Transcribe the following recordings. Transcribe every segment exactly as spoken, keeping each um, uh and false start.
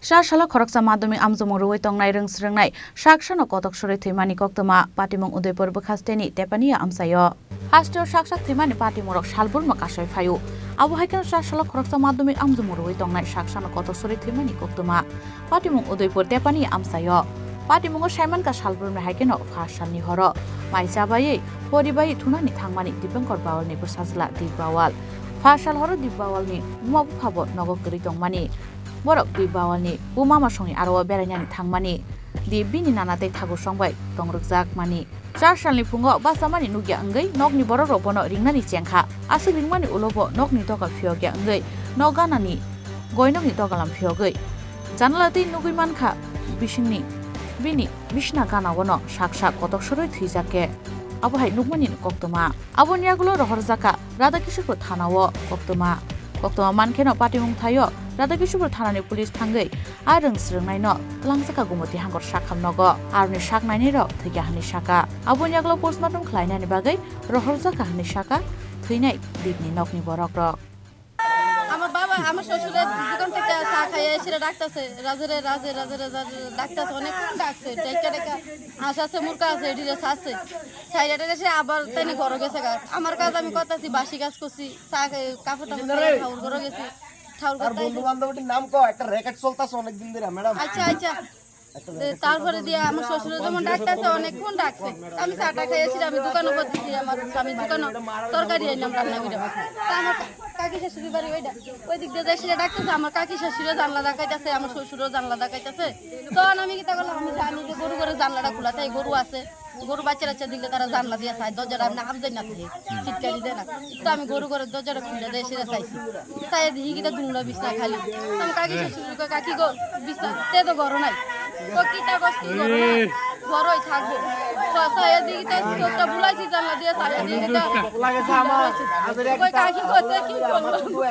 Char salo khoroksa madhyamik amjomung rwui tongnai rwng swrwngnai saksano kotok sorwi thwimani koktwma, patimung Udaipur bwkhasteni Tepania amchaio. Hasteo saksak thwimani patimungrok salbrumno kasoi phaio. Abo hai kheno char salo khoroksa madhyamik amjomung rwui tongnai saksano kotok sorwi thwimani koktwma, patimung Udaipur Tepania amchaio. Patimungo saimankha salbrumni hai kheno phar salni horo mai chabaiwi poribaiwi thunani thangmani Dipankar Bawalni bwsajla Dip Bawal. Phar sal horo Dip Bawalni buma buphabo nogo kwrwi tongmani. Borok Dip Bawalni buma masongni aro-o berainani thangmani. Dip bini nana tei thagur song bai tongrwkjakmani. Char salni phungo bachamani nukya wngwi nokni borokrok bono ringnani chengkha. Aswk ringmani ulo bo nokni doga phiyokya wngwi nok ganani goinokni dogalam phiyogwi janala tei nugwi mankha bisingni bini bisna ganaono sak sak kotok sorwi thwijak khe. Abo hai nukmani koktwma. Aboni yagulo rohorjakha Radhakishopur thanao koktwma. Koktwma mankheno patimung thaio Radhakishopur thanani police thangwi a rwng swrwngnaino twlangjakha Gumoti Hangkor sakham nogo. Aroni sak nainairok thwikha hwnwi sakha. Aboni yagulo postmortem khlainani bagwi rohorjakha hwnwi sakha thwinai Dipni nokni borokrok. আমার বাবা, আমার শ্বশুরের দোকান থেকে চা খাইয়ে এসে ডাকতেছে, "রাজেরে, রাজে, রাজেরে, রাজেরে" ডাকতেছে, অনেকক্ষণ ডাকছে, ডেকে ডেকে আশ আছে, মুরগা আছে, এটিরে ছাড়ছে। ছাইড়াটা এসে আবার তাইনে ঘরে গেছে গা। আমার কাজ আমি করতেছি, বাসি কাজ করছি, চা খাই, কাপড় টাপড় ছাড়া ঠাউর ঘরে গেছি, ঠাউর আর করতে বন্ধু আইছি। বান্ধবটির নাম কও, একটা র‍্যাকেট চলতেছে অনেকদিন ধরে, ম্যাডাম। আচ্ছা, আচ্ছা। একটা এ, র‍্যাকেট তারপরে চলতেছে, দিয়ে আমার শ্বশুরে যেমন ডাকতেছে, অনেকক্ষণ ডাকছে। আমি চাটা খাইয়েছি, আমি দোকানে উপর দিছি, আমার স্বামীর দোকানে তরকারি আনলাম রান্না করে। তা আমার কা-, কাকি শাশুড়ি বাড়ি ওইটা, ওই দিক দিয়ে যাই সেটা ডাকতেছে, আমার কাকি শাশুড়িও জানলা দেখাইতেছে, আমার শ্বশুরও জানলা দেখাইতেছে। তখন আমি কিতা করলাম, আমি জানি যে গরু ঘরে জানলাটা খোলা, তাই গরু আছে, গরু বাচ্চা টাচ্চা দিলে তারা জানলা দিয়ে চায়, দরজাটা আমি না হাফ জানি না থাকে, সিটকারি দেয় না। তো আমি গরু ঘরের দরজাটা খুলে দিয়ে সেটা চাইছি। চাই দেখি কিতা দুমড়া বিছনা খালি। তো আমার কাকি শ্বশুর কয়, "কাকি গো, বিছনা তে তো ঘর নাই।" তো কিতা কস কি ঘর নাই? ঘরই থাকবো। তো চাই দেখি তো চোখটা বুলাইছি জানলা দিয়ে, চাই দেখি তো লাগে সামা। কয়, "কাকি গো, তে কি করবো?"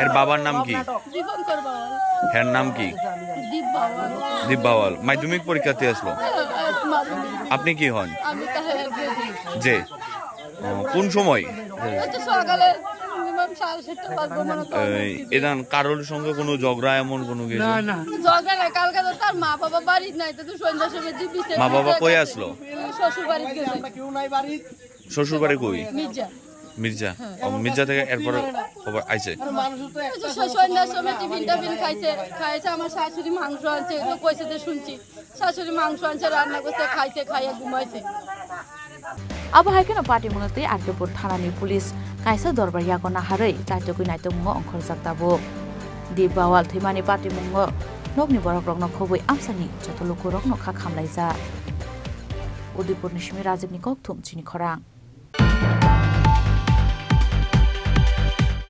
এর বাবার নাম কি? দীপঙ্কর বাবা। এর নাম কি? দীপ বাবা। দীপ বাওয়াল। মাধ্যমিক পরীক্ষা তে আসলো। হ্যাঁ, হ্যাঁ, মাধ্যমিক। আপনি কি হন? আমি তাহের বেবি। যে, ও, কোন সময়? এই তো সকালে মিনিমাম সাড়ে সাতটা বাজবো মনে হয়। এই, এদান কারোর সঙ্গে কোনো ঝগড়া এমন কোনো কিছু? না, না। ঝগড়া নাই, কালকে তো তার মা বাবা বাড়িত নাই, তো তুই সন্ধ্যার সময় দিবি সে মা বাবা কই আসলো? শ্বশুর বাড়িত গেছে। শ্বশুর বাড়ি কই? মির্জা। মির্জা? হ্যাঁ। ও, মির্জা থেকে এরপরে খবর আইছে? ওই যে স-, সন্ধ্যার সময় টিফিন টাফিন খাইছে, খাইছে আমার শাশুড়ি মাংস আনছে, তো কইছে যে শুনছি। শাশুড়ি মাংস আনছে, রান্না করছে, খাইছে, খাইয়া ঘুমাইছে। Abo hai kheno patimungno tei R K Pur thanani police kaisa dorbar yago naharwi chaitokwi naitokmungo ongkhorjak tabuk. Dip Bawal thwimani patimungo nokni borokrokno khobwi amchaini joto lukurokno kha khamlaijak. Udaipurni simi Rajibni kokthum chini khorang.